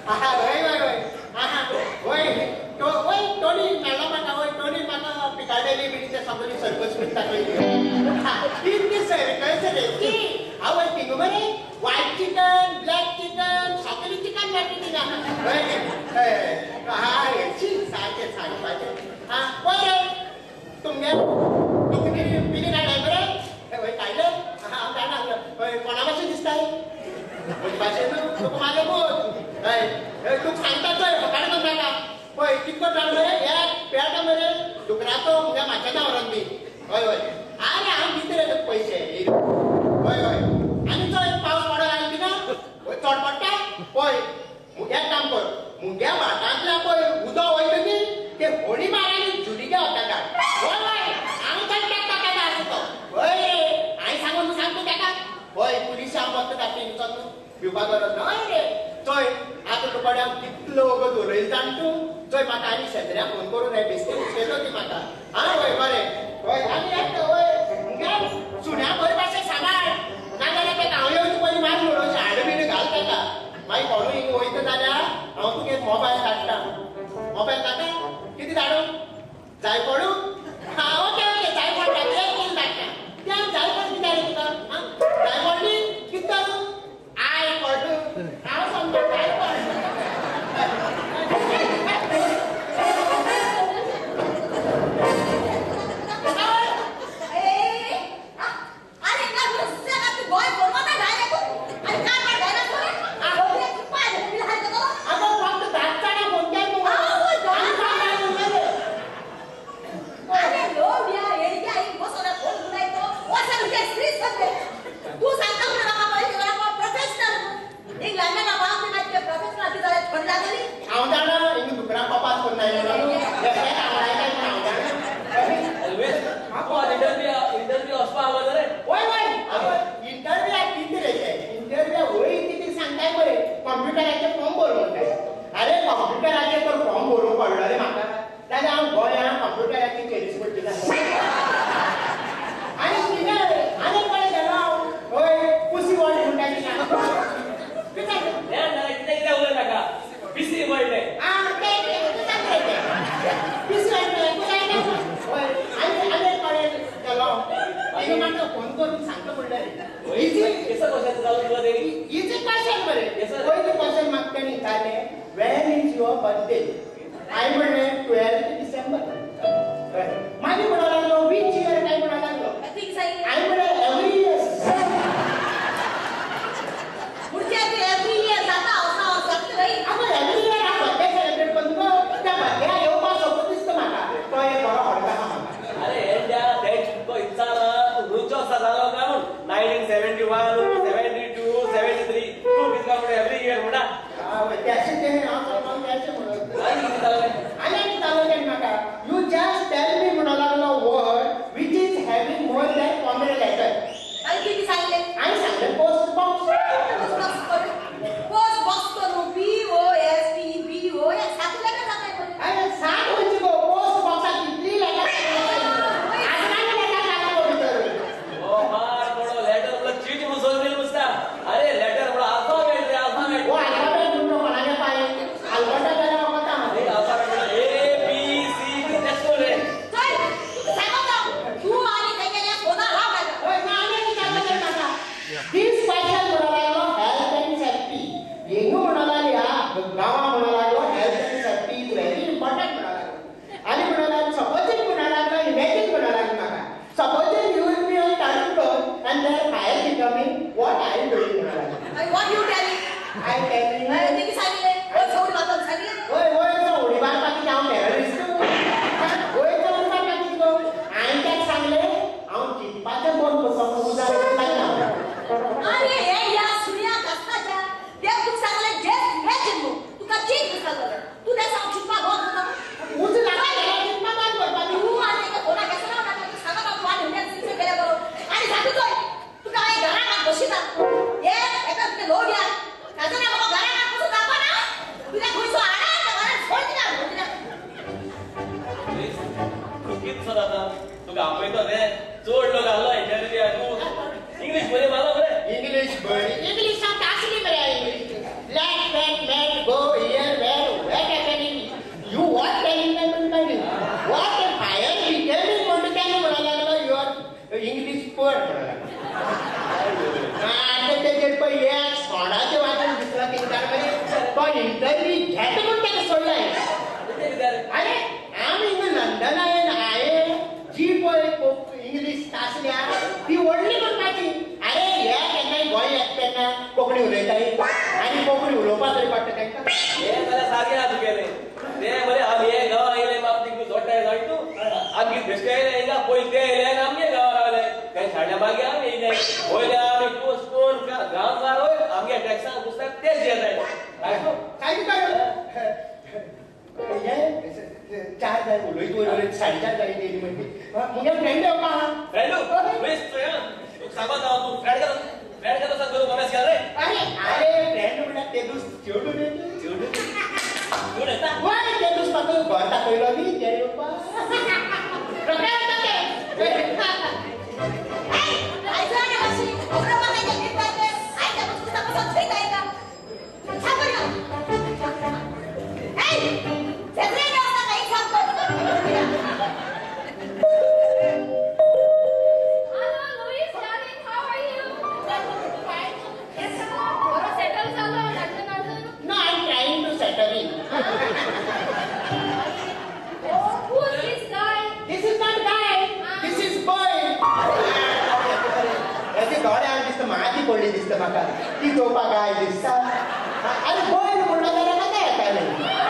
हय हय हय हय वय टोनी मेळ्ळो म्हाका वय टोनी म्हाका पिकाडेली बिडी ते सगळी सर्कस बीन दाखयली ती सर्कस रे ती हांव थिंग मरे व्हायट चिकन ब्लॅक चिकन सगळी चिकन वाटी थिंगा हय हय हय शी सारकें सांगपाचें आं वय रे तुमगे तुमी बिली काडले मरे हय काडले हांव जाणा हय कोणा भाशेन दिसता म्हजे भाशेन तुका मागीर बोल हय तुका सांगता चोय फकाणां करूं नाका पळय कितको जाण मरे एक पेट मरे डुकराचो मुगे म्हाज्या नांवान बी हय हय आरे हांव दिता रे तुका पयशे हय हय आनी चोय पावस पडो लागलो बी ना हय चड पडटा पळय एक काम कर मुग्या भाटांतल्या पळय उदक वयता न्ही ते होळी मारानी जुरी घे ताका हय हय हांव चडटा ताका आसा तो हय रे हांवें सांगून सांगता ताका हय पुलिसां वता ताका टेन्शन भिवपा गरज ना हय रे चोय आतां तुका कितलो वगत उलयता जाण तूं चोय म्हाका आनी शेजऱ्यांक फोन करून हे बेश्टे उलयलो ती म्हाका आं हय बरें हय आनी एक हय मुगे सुण्या बरे भाशेन सांबाळ नाजाल्यार ताका हांव येवचे पयलीं मारून उडोवचें हाड बीड घाल ताका मागीर कोणूय हिंगा वयता जाल्यार हांव तुका एक मोबायल धाडटा मोबायल धाडटा कितें धाडूं जायफळू आं ओके ओके जायफळ धाडटा एक कील धाडटा तें हांव जायफळ कितें रे तुका आं जायफळ न्ही कितें करूं I पडू हांव समजा जायफळ English बरी इंग्लिश आतां आसली मरे English let mat mat go. कर म्हणून लागलो. आतां तेजेर पळय एक सोडाचें वाचून दिसला कितें मागीर तो इंटरव्यू घेता म्हूण ताका सोडलाय. अरे आमी हिंगा लंडना हांवें जी पळय इंग्लीश तासल्या ती व्हडली म्हणपाची. अरे हे केन्नाय गोंय येता तेन्ना कोंकणी उलयताय आनी कोंकणी उलोवपाक तरी पडटा तांकां. हे जाल्यार सारकें आहा तुगेलें. ते मरे आमी हे गांवां येयले बाब तिगू जोडटाय जाण तूं आमगे बेश्टे येयले हिंगा पयलीं ते येयले आनी आमगे गांवां रावले तें शाण्या मागीर आमी येयले पयले आमी कोण गांवकार वय आमगे टॅक्सांक पुस्तक तेच येताय. काय तुका हे 4 जाय उलयत उलयत 4:30 जाली गेली म्हणजे मुगे फ्रेंड येवपा आहा. फ्रेंडू प्लीज तुका सांगत हांव तूं फ्रेंड फ्रेंड केदो सांग करूं गमेस केल रे. अरे अरे फ्रेंड म्हणल्यार ते दूस चेडूं न्ही चेडूं चेडूं येता वय ते दूस म्हाका घर दाखयलो न्ही ते येवपा. पडली दिसता म्हाका ती चोवपाक गाय दिसता. आरे बैल म्हणलो जाल्यार म्हाका येतालें.